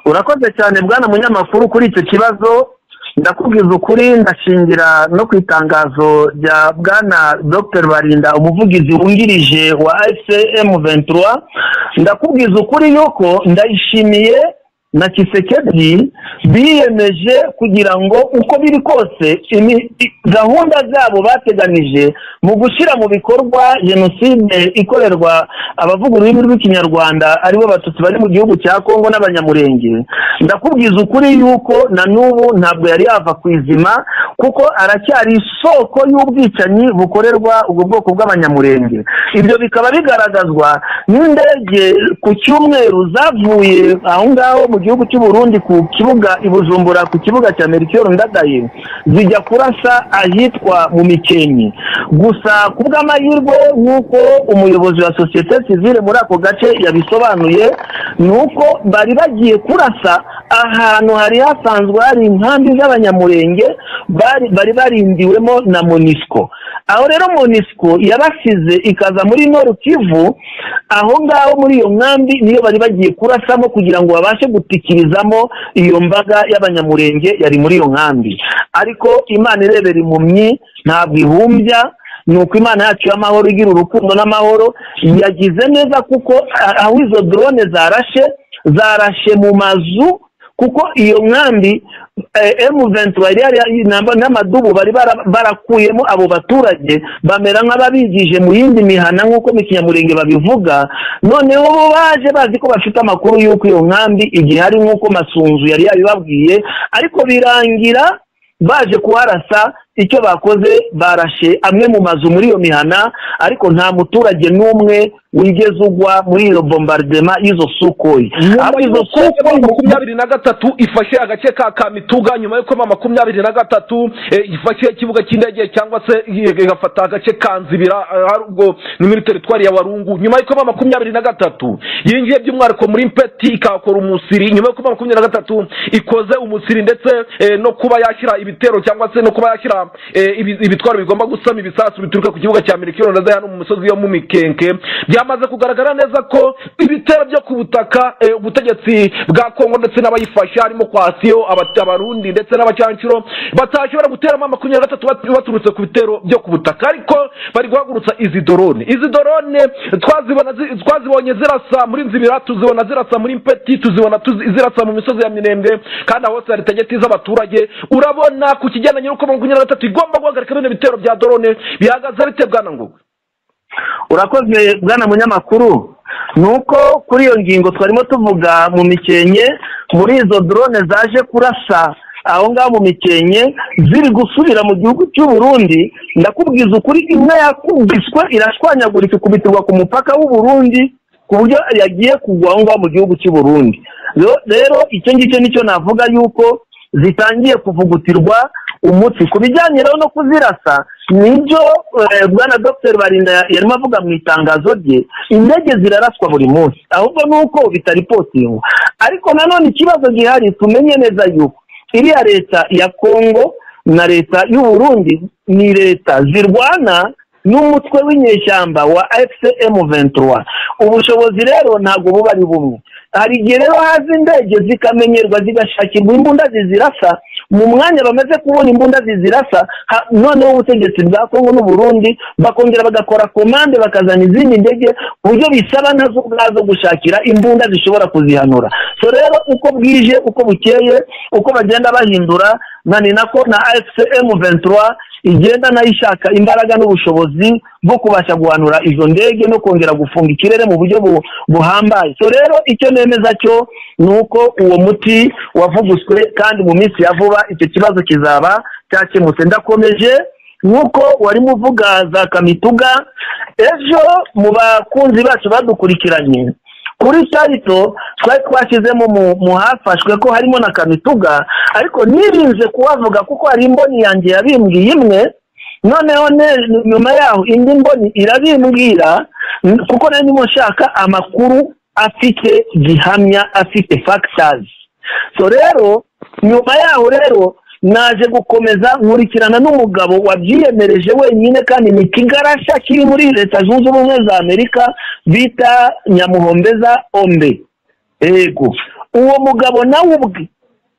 Urakoze cyane bwana munyamakuru kuri icyo kibazo. Ndakubwiza ukuri, ndashingira no ku itangazo rya bwana Dr Barinda, umuvugizi wungirije wa AFC M23. Ndakubwiza ukuri yuko Ndayishimiye na Tshisekedi biyemeje kugira ngo uko biri kose gahunda zabo bateganije mu gushyira mu bikorwa jenoside ikorerwa abavuga ururimi rw'Ikinyarwanda aribo Batutsi bari mu gihugu cya Kongo n'Abanyamurenge. Ndakubwiza ukuri yuko na n'ubu ntabwo yari yava ku izima, kuko aracyari isoko y'ubwicanyi bukorerwa ubwo bwoko bw'Abanyamurenge. Ibyo bikaba bigaragazwa n'indege ku cyumweru zavuye aho ngaho mu gihugu cy'u Burundi ku kibuga i Bujumbura, ku kibuga cya Melchior Ndadaye, zijya kurasa ahitwa mu Mikenke. Gusa ku bw'amahirwe, nk'uko umuyobozi wa sosiyete sivile muri ako gace yabisobanuye, ni uko bari bagiye kurasa ahantu hari hasanzwe hari inkambi z'Abanyamurenge bari barindiwemo na MONUSCO. Aho rero MONUSCO yabasize ikaza muri Nord Kivu, aho ngaho muri iyo nkambi niyo bari bagiye kurasamo kugira ngo babashe gutikirizamo iyo mbaga y'Abanyamurenge yari muri iyo nkambi. Ariko Imana irebera impumyi ntabwo ihumbya, nuko Imana yacu y'amahoro igira urukundo n'amahoro yagize neza, kuko aho izo drone zarashe mu mazu, kuko iyo nkambi M23 n'amadubu bari barakuyemo abo baturage bamera nk'ababigije mu yindi mihana nk'uko mu Kinyamurenge babivuga. Noneho bo baje bazi ko bafite amakuru y'uko iyo nkambi igihe hari, nk'uko Masunzu yari yabibabwiye, ariko birangira baje kuharasa. Icyo bakoze, barashe amwe mu mazu muri iyo mihana, ariko nta muturage n'umwe wigeze ugwa muri iyo bombardement y'izo Sukhoi. Nyuma y'uko 23 ifashe agace ka Kamituga, nyuma y'uko 23 ifashe ikibuga cy'indege cyangwa se igafata agace ka Nzibira, ubwo ni muri teritwari ya Warungu, nyuma y'uko 23 yinjiye by'umwihariko muri Mpeti ikakora umusiri, nyuma y'uko 23 ikoze umusiri ndetse no kuba yashyira ibitero cyangwa se no kuba yashyira ibitwaro bigomba gusama ibisasu bituruka ku kibuga cya Melchior Ndadaye hano mu musozi yo mu Mikenke, byamaze kugaragara neza ko ibitero byo ku butaka ubutegetsi bwa Kongo ndetse n'abayifasha harimo Kwasiyo, Abarundi ndetse n'Abacancuro batashobora guteramo 23 baturutse ku bitero byo ku butaka, ariko bari guhagurutsa izi drone. Izi drone twazibonye zirasa muri Nzibira, tuzibona zirasa muri Mpeti, tuzibona zirasa mu misozi ya Minembwe, kandi aho hose hari tegeti z'abaturage. Urabona ku kigendanye n'uko 23 igomba guhagarika bino bitero bya drone bihagaze bite bwana Ngoga? Urakoze bwana munyamakuru. Nuko kuri iyo ngingo twarimo tuvuga mu Mikenke, muri izo drone zaje kurasa aho ngaho mu Mikenke ziri gusubira mu gihugu cy'u Burundi, ndakubwiza ukuri imwe yakubiswe irashwanyagurika ikubitirwa ku mupaka w'u Burundi ku buryo yagiye kugwa aho ngaho mu gihugu cy'u Burundi. Rero icyo ngicyo nicyo navuga yuko zitangiye kuvugutirwa umuti. Ku bijyanye rero no kuzirasa, nibyo bwana Dr Barinda yarimo avuga mu itangazo rye, indege ziraraswa buri munsi, ahubwo nuko bitaripotingwa. Ariko nanone ikibazo gihari, tumenye neza yuko iriya leta ya Kongo na leta y'u Burundi ni leta zirwana n'umutwe w'inyeshyamba wa AFC M23. Ubushobozi rero ntabwo buba ari bumwe. Hari igihe rero haza indege zikamenyerwa zigashakirwa imbunda zizirasa, mu mwanya bamaze kubona imbunda zizirasa, noneho ubutegetsi bwa Kongo n'u Burundi bakongera bagakora komande bakazana izindi ndege, ku buryo bisaba nazo ubwazo gushakira imbunda zishobora kuzihanura. So rero uko bwije uko bukeye uko bagenda bahindura, na ni nako na AFC M23 igenda nayo ishaka imbaraga n'ubushobozi bwo kubasha guhanura izo ndege no kongera gufunga ikirere mu buryo buhambaye. So rero icyo nemeza cyo nuko uwo muti wavuguswe, kandi mu minsi ya vuba icyo kibazo kizaba cyakemutse. Ndakomeje nk'uko warimo uvuga za Kamituga, ejo mu bakunzi bacu badukurikiranye kuri Charito twari twashyizemo mu hafashwe ko harimo na Kamituga, ariko nirinze kuhavuga kuko hari imboni yanjye yabimbwiye imwe, noneho nyuma yaho indi mboni irabimbwira, kuko nari ndimo nshaka amakuru afite gihamya, afite factors. So rero nyuma yaho rero naje gukomeza nkurikirana n'umugabo wabyiyemereje wenyine, kandi ni kigarasha kiri muri Leta Zunze Ubumwe za Amerika bita Nyamuhombeza Ombe. Ego Uwo mugabo nawe ubwe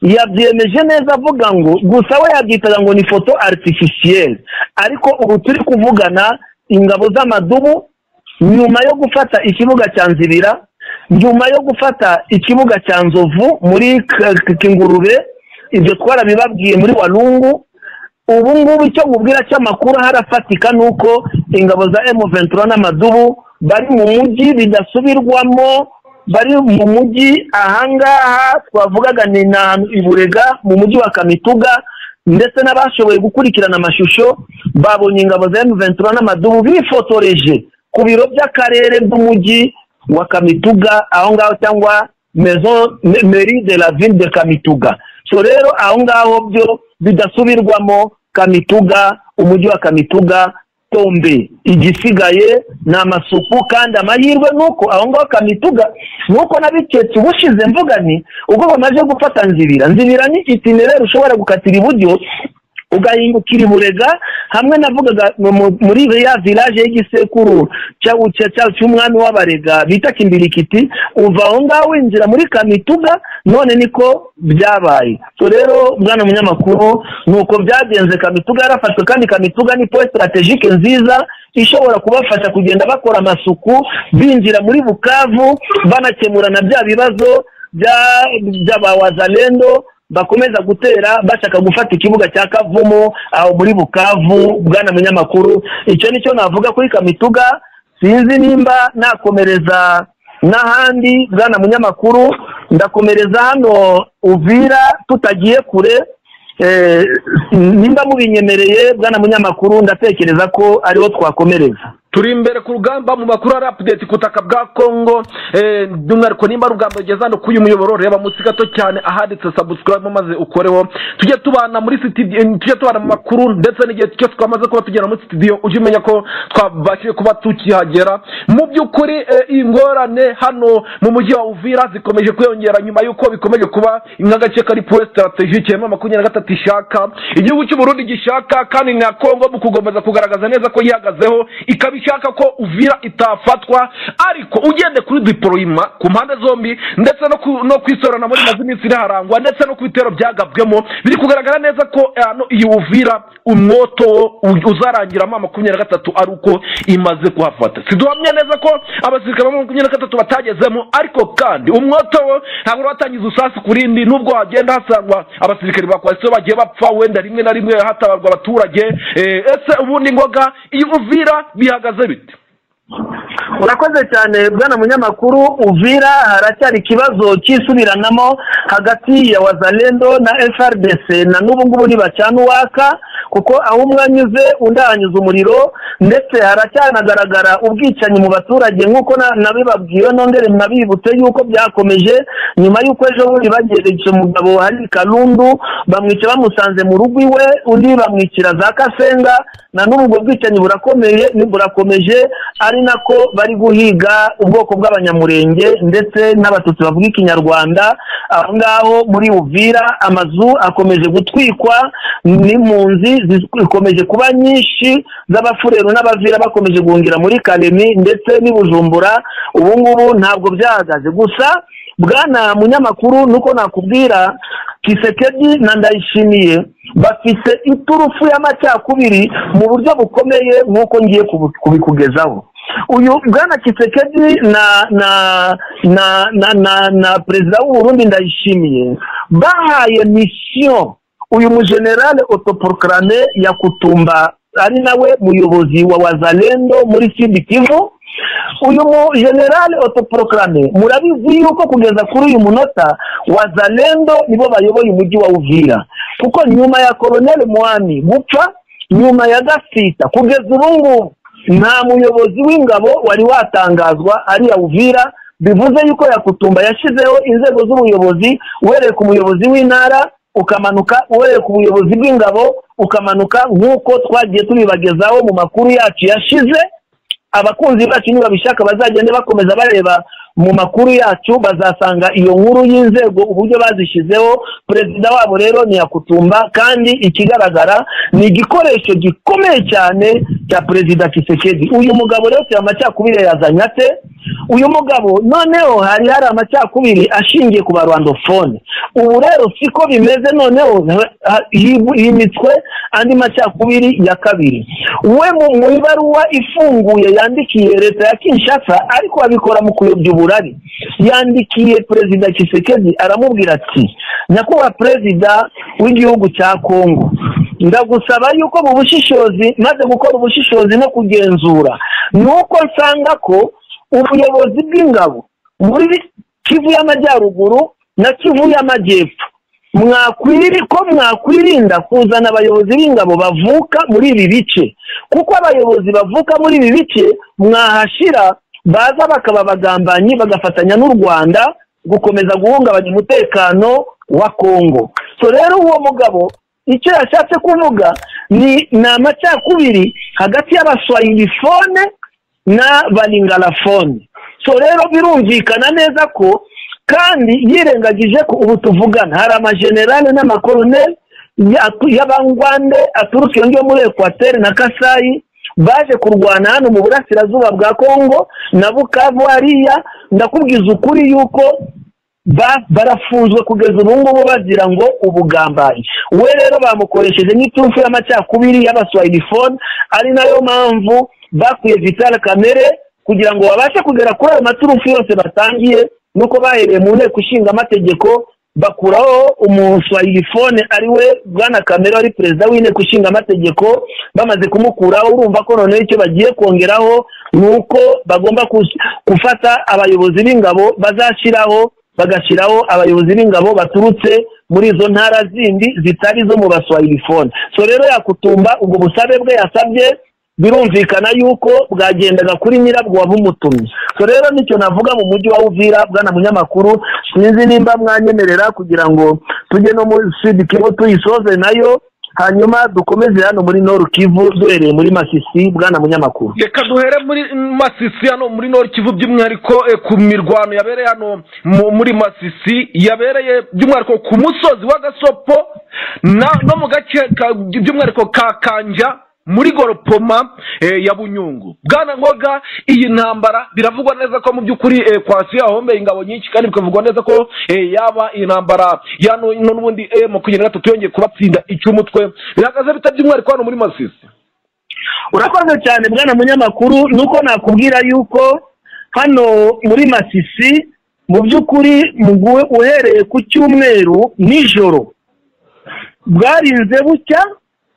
yabyemeje neza avuga ngo gusa we yabyitaga ngo ni photo artificielle, ariko ubu turi kuvugana ingabo z'amadubu nyuma yo gufata ikibuga cya Nzibira, nyuma yo gufata ikibuga cya Nzovu muri Kingurube, ibyo twarabibabwiye muri Walungu. Ubu ngubu icyo nkubwira cy'amakuru harafatika nuko ingabo za M23 n'amadubu bari mu mujyi bidasubirwamo, bari mu mujyi ahangaha twavugaga ni na Iburega mu mujyi wa Kamituga, ndetse n'abashoboye gukurikirana amashusho babonye ingabo za M23 n'amadubu bifotoreje ku biro by'akarere bw'umujyi wa Kamituga aho ngaho, cyangwa maison mairie de la ville de Kamituga. So rero aho ngaho byo bidasubirwamo, Kamituga, umujyi wa Kamituga tombe, igisigaye ni amasuku. Kandi amahirwe nuko aho ngaho Kamituga, nuko nabiketse ubushize mvuga nti ubwo bamaze gufata Nzibira, Nzibira ni itinerere ushobora gukatira iburyo ugahingukira Iburega, hamwe navugaga muri ya village y'igisekuru cy'umwami w'Abarega bita Kimbirikiti, uva aho ngaho winjira muri Kamituga. None niko byabaye. So rero bwana munyamakuru, nuko byagenze. Kamituga yarafashwe, kandi Kamituga ni point stratégique nziza ishobora kubafasha kugenda bakora amasuku binjira muri Bukavu, banakemura na bya bibazo by'abawazalendo bakomeza gutera bashaka gufata ikibuga cya Kavumu aho muri Bukavu. Bwana munyamakuru, icyo nicyo navuga kuri Kamituga. Sinzi nimba nakomereza n'ahandi bwana munyamakuru, ndakomereza hano Uvira tutagiye kure. Nimba mubinyemereye bwana munyamakuru, ndatekereza ko ariho twakomereza. Turi imbere ku rugamba mu makuru ari update kutaka bwa Kongo, by'umwihariko nimba rugamba ugeze hano k'uyu muyoboro, reba munsi gato cyane ahanditse subscribe maze ukoreho, tujye tubana muri studio, tujye tubana mu makuru, ndetse n'igihe cyose twamaze kuba tugera muri studio ujye umenya ko twabashije kuba tukihagera. Mu by'ukuri ingorane hano mu mujyi wa Uvira zikomeje kwiyongera nyuma y'uko bikomeje kuba nk'agace kari point stratégique M23 ishaka, igihugu cy'u Burundi gishaka, kandi na Kongo mu kugomeza kugaragaza neza ko yihagazeho, ikaba ishaka ko Uvira itafatwa. Ariko ugende kuri diploima ku mpande zombi, ndetse no kwisorana muri maze iminsi iraharangwa, ndetse no kubitero byagabwemo, biri kugaragara neza ko hano iyi Uvira umwoto uzarangira M23 ari uko imaze kuhafata. Siduhamya neza ko abasirikare ba M23 batagezemo, ariko kandi umwoto ntabwo watangiza usasi kurindi, nubwo hagenda hasangwa abasirikare ba coalition bagiye bapfa wenda rimwe na rimwe hatabarwa abaturage. Ese ubundi ngoga iyi Uvira bihagaze bite? Urakoze cyane bwana munyamakuru. Uvira haracyari ikibazo cyisubiranamo hagati ya Wazalendo na FRDC, na n'ubu ngubu ntibacana uwaka, kuko aho umwe anyuze undi ahanyuze umuriro, ndetse haracyanagaragara ubwicanyi mu baturage nk'uko nabibabwiye, nongere nabibutse yuko byakomeje nyuma y'uko ejo bundi bagereje umugabo hari Kalundu bamwica bamusanze mu rugo iwe, undi bamwicira za Kasenga, na n'ubu ubwo bwicanyi burakomeye burakomeje, ari nako bari guhiga ubwoko bw'abanyamurenge ndetse n'abatutsi bavuga ikinyarwanda. Aho ngaho muri Uvira amazu akomeje gutwikwa, n'impunzi zikomeje kuba nyinshi z'abafurero n'abavira bakomeje guhungira muri Kalemi ndetse n'i Bujumbura. Ubu ngubu ntabwo byahagaze. Gusa bwana munyamakuru, nuko nakubwira Kisekedi na Ndayishimiye bafise iturufu y'amacakubiri mu buryo bukomeye nk'uko ngiye kubikugezaho. Uyu bwana Kisekedi na na na na na, na perezida w'u Burundi Ndayishimiye bahaye mission uyu mugenerale autoproclamé Yakutumba, ari nawe muyobozi wa Wazalendo muri Sud Kivu. Uyu mu general autoproclamé, murabizi yuko kugeza kuri uyu munota Wazalendo nibo bayoboye umujyi wa Uvira, kuko nyuma ya Colonel Mwami gupfa, nyuma ya Gasita, kugeza ubu ngubu nta muyobozi w'ingabo wari watangazwa ari ya Uvira. Bivuze yuko Yakutumba yashizeho inzego z'ubuyobozi, uhereye ku muyobozi w'intara ukamanuka, uhereye ku buyobozi bw'ingabo ukamanuka, nk'uko twagiye tubibagezaho mu makuru yacu yashize. Abakunzi bacu nibabishaka bazagende bakomeza bareba mu makuru yacu, bazasanga iyo nkuru y'inzego uburyo bazishyizeho. Perezida wabo rero ni Yakutumba, kandi ikigaragara ni igikoresho gikomeye cyane cya perezida Kisekedi. Uyu mugabo rero amacakubiri yazanye ate? Uyu mugabo noneho hari amacakubiri ashingiye ku barwandofone. Ubu rero siko bimeze, noneho yimitswe andi macakubiri ya kabiri. We mu ibaruwa ifunguye yandikiye leta ya Kinshasa, ariko abikora mu kuyobya uburari, yandikiye Perezida Tshisekedi aramubwira ati: nyakubahwa perezida w'igihugu cya Kongo, ndagusaba yuko mu bushishozi, maze gukora ubushishozi no kugenzura, nuko nsanga ko ubuyobozi bw'ingabo muri Kivu y'Amajyaruguru na Kivu y'Amajyepfo mwakwirinda kuzana abayobozi b'ingabo bavuka muri ibi bice, kuko abayobozi bavuka muri ibi bice mwahashira baza bakaba bagambanyi bagafatanya n'u Rwanda gukomeza guhungabanya umutekano wa Kongo. So rero uwo mugabo icyo yashatse kuvuga ni amacakubiri hagati y'abaswahilifone na balingalafone. So rero birumvikana neza ko kandi yirengagije ko ubu tuvugana hari amagenerale n'amakoloneli y'abangwande aturutse iyo muri Equateur na Kasai baje kurwana hano mu burasirazuba bwa Kongo na Bukavu hariya. Ndakubwiza ukuri yuko barafunzwe kugeza ubu ngubu bagira ngo ubugambanyi. We rero bamukoresheje nk'iturufu y'amacakubiri y'abaswahilifone, ari nayo mpamvu bakwiye Vital Kamerhe kugira ngo babashe kugera kuri ayo maturufu yose batangiye, nuko bahereye mu nteko ishinga amategeko bakuraho umuswahilifone ari we Bwana Kamerhe wari perezida w'inteko ishinga amategeko. Bamaze kumukuraho, urumva ko noneho icyo bagiye kongeraho nuko bagomba gufata abayobozi b'ingabo bazashyiraho, bagashyiraho abayobozi b'ingabo baturutse muri izo ntara zindi zitari zo mu baswahilifone. So rero Yakutumba ubwo busabe bwe yasabye birumvikana yuko bwagendaga kuri nyirabwo wabumutumye. So rero nicyo navuga mu mujyi wa Uvira, bwana munyamakuru, sinzi nimba mwanyemerera kugira ngo tujye no muri Sud Kivu tuyisoze nayo, hanyuma dukomeze hano muri Nord Kivu duhereye muri Masisi. Bwana munyamakuru, reka duhere muri Masisi hano muri Nord Kivu, by'umwihariko ku mirwano yabereye hano muri Masisi, yabereye by'umwihariko ku musozi wa Gasopo no mu gace by'umwihariko ka Kanja muri Goropoma ya Bunyungu. Bwana Ngoga, iyi ntambara biravugwa neza ko mu by'ukuri kwasi yahombeye ingabo nyinshi, kandi bikavugwa neza ko yaba intambara ya n'ubundi M23 yongeye kubatsinda icyumutwe. Bihagaze bita by'umwihariko hano muri Masisi? Urakoze cyane bwana munyamakuru, nuko nakubwira yuko hano muri Masisi mu by'ukuri uhereye ku cyumweru nijoro bwarinze bucya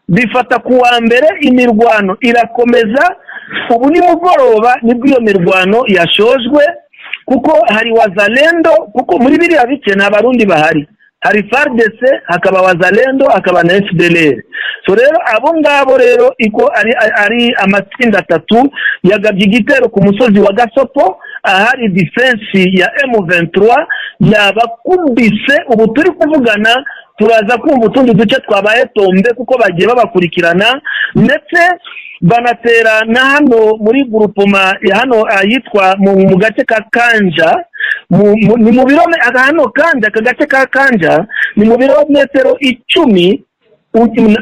bifata ku wa mbere, imirwano irakomeza. Ubu ni mugoroba nibwo iyo mirwano yashojwe, kuko hari Wazalendo, kuko muri biriya bice nta Barundi bahari, hari FARDC, hakaba Wazalendo, hakaba na FDLR. So rero abo ngabo rero iko ari amatsinda atatu yagabye igitero ku musozi wa Gasopo ahari defense ya M23 yabakubise. Ubu turi kuvugana turaza kumva utundi duce twabaye tombe kuko bagiye babakurikirana, ndetse banatera na hano muri groupement ya hano ayitwa mu gace ka Kanja, ni mu birome hano Kanja, aka gace ka Kanja ni mu birometero 10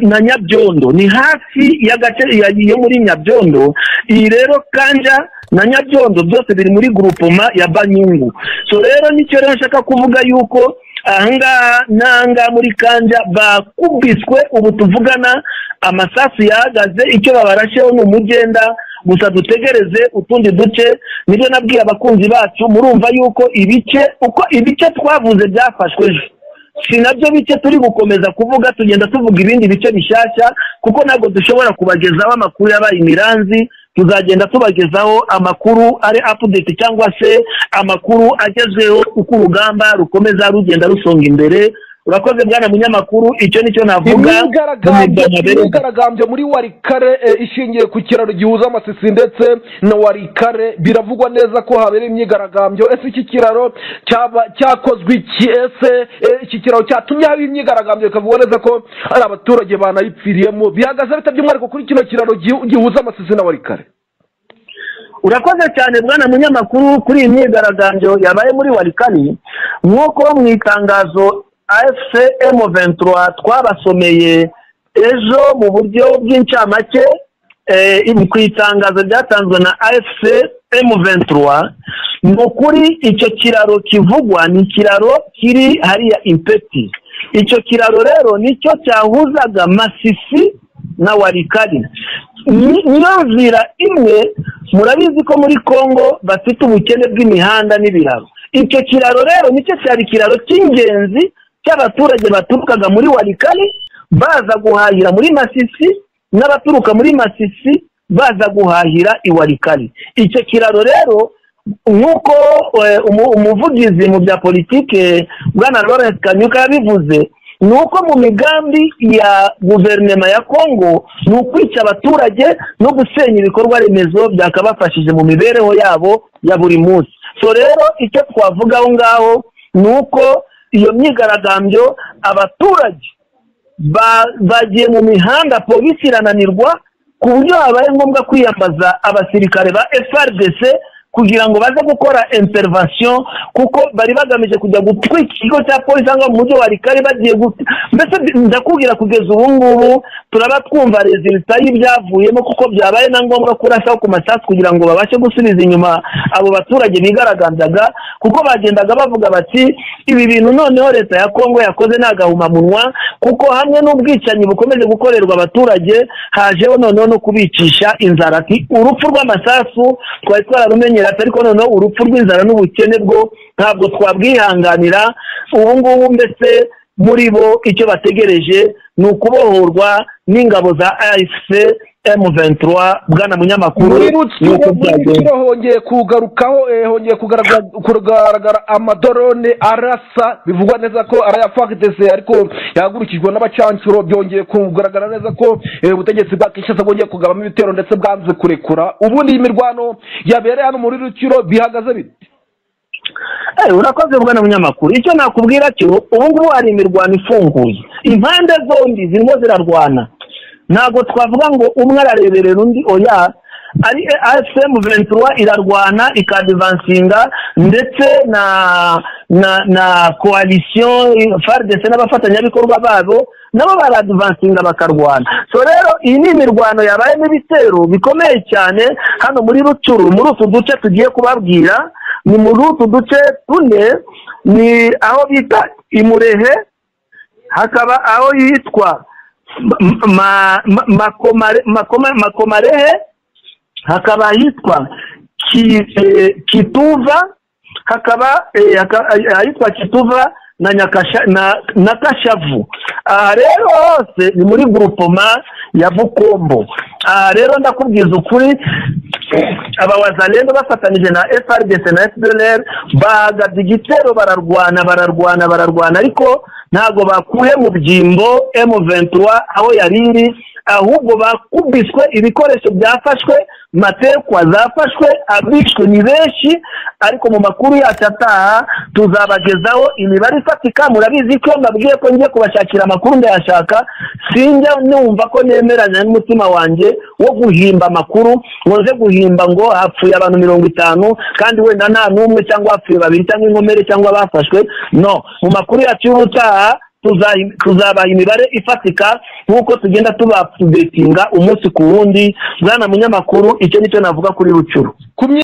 na Nyabyondo, ni hafi ya gace yo muri Nyabyondo. Iyi rero Kanja na Nyabyondo byose biri muri groupement ya Banyungu. So rero nicyo rero nshaka kuvuga yuko ahangaha nanga muri Kanja bakubiswe, ubu tuvugana amasasu yahagaze, icyo babarasheho ni umugenda gusa. Dutegereze utundi duce. Nibyo nabwiye abakunzi bacu, murumva yuko ibice uko ibice twavuze byafashwe ejo si nabyo bice turi gukomeza kuvuga, tugenda tuvuga ibindi bice bishyashya, kuko ntabwo dushobora kubagezaho amakuru yabaye imiranzi. Tuzagenda tubagezaho amakuru ari update cyangwa se amakuru agezweho uko urugamba rukomeza rugenda rusonga imbere. Urakoze bwana munyamakuru, icyo nicyo navuga. Imyigaragambyo muri Walikale ishingiye ku kiraro gihuza Masisi ndetse na Walikale, biravugwa neza ko habereye imyigaragambyo. Ese iki kiraro cyaba cyakozwe iki? Ese iki kiraro cyatumye haba imyigaragambyo bikavugwa neza ko ari abaturage banayipfiriyemo? Bihagaze bite by'umwihariko kuri kino kiraro gihuza Masisi na Walikale? Urakoze cyane bwana munyamakuru kuri iyi myigaragambyo yabaye muri Walikale. Nk'uko mu itangazo AFC M23 twabasomeye ejo mu buryo bw'incamake, ku itangazo ryatanzwe na AFC M23, ni ukuri icyo kiraro kivugwa ni ikiraro kiri hariya Impeti. Icyo kiraro rero nicyo cyahuzaga Masisi na Walikale. Niyo nzira imwe, murabizi ko muri Kongo bafite ubukene bw'imihanda n'ibiraro. Icyo kiraro rero nicyo cyari ikiraro cy'ingenzi cy'abaturage baturukaga muri Walikale baza guhahira muri Masisi, n'abaturuka muri Masisi baza guhahira i Walikale. Icyo kiraro rero nk'uko umuvugizi mu bya politike Bwana Lawrence Kanyuka yabivuze, ni uko mu migambi ya guverinoma ya Kongo ni ukwica abaturage no gusenya ibikorwa remezo byakabafashije mu mibereho yabo ya buri munsi. So rero icyo twavuga aho ngaho ni uko iyo myigaragambyo abaturage bagiye mu mihanda, polisi irananirwa ku buryo habaye ngombwa kwiyambaza abasirikare ba FARDC kugira ngo baze gukora intervention, kuko bari bagamije kujya gutwika ikigo cya polisi cyangwa mu mujyi wa Walikale bagiye mbese ndakubwira kugeza ubu ngubu turaba twumva resultat y'ibyavuyemo, kuko byabaye na ngombwa kurasaho ku masasu kugira ngo babashe gusubiza inyuma abo baturage bigaragambyaga, kuko bagendaga bavuga bati ibi bintu noneho leta ya Kongo yakoze nagahumamunwa, kuko hamwe n'ubwicanyi bukomeje gukorerwa abaturage hajeho noneho no kubicisha inzara. Ati urupfu rw'amasasu twari twararumenye, ariko noneho urupfu rw'inzara n'ubukene bwo ntabwo twabwihanganira. Ubu ngubu mbese muri bo icyo bategereje ni ukubohorwa n'ingabo za AFC M23. Bwana munyamakuru, muri Rutsiro hongeye kugarukaho, hongeye kugaragara amadrone arasa, bivugwa neza ko araya FARDC ariko yahagurukijwe n'abacancuro. Byongeye kugaragara neza ko ubutegetsi bwa Kinshasa bwongeye kugabamo ibitero ndetse bwanze kurekura. Ubundi imirwano yabereye hano muri Rutsiro bihagaze bite? Urakoze bwana munyamakuru. Icyo nakubwira cyo ubu ngubu hari imirwano ifunguye, impande zombi zirimo zirarwana. Ntabwo twavuga ngo umwe arareberera undi, oya. Ari AFC M23 irarwana ikadivansinga, ndetse na coalition FARDC n'abafatanyabikorwa babo nabo baradivansinga bakarwana. So rero iyi ni imirwano yabayemo ibitero bikomeye cyane hano muri Rutsuru, muri utu duce tugiye kubabwira. Ni muri utu duce tune, ni aho bita Imurehe, hakaba aho yitwa Makomarehe, hakaba hitwa Kituva, hakaba ahitwa Kituva na na Kashavu. Aha rero hose ni muri groupement ya Bukombo. Aha rero ndakubwiza ukuri, abawazalendo bafatanije na FARDC na FDLR bagabye igitero, bararwana bararwana bararwana, ariko ntabwo bakuye mu byimbo M23 aho yariri, ahubwo bakubiswe ibikoresho byafashwe, matekwa zafashwe, abishwe ni benshi. Ariko mu makuru yacu ataha tuzabagezaho imibare ifatika. Murabizi ko mbabwiye ko ngiye kubashakira amakuru, ndayashaka, sinjya numva ko nemeranya n'umutima wanjye wo guhimba amakuru ngo nze guhimba ngo hapfuye abantu 50 kandi wenda nta n'umwe, cyangwa hapfuye babiri cyangwa inkomere cyangwa bafashwe. No, mu makuru yacu y'ubutaha tuzabaha imibare ifatika nk'uko tugenda tubaupdatinga umunsi ku wundi. Bwana munyamakuru, icyo nicyo navuga kuri Rutsuru.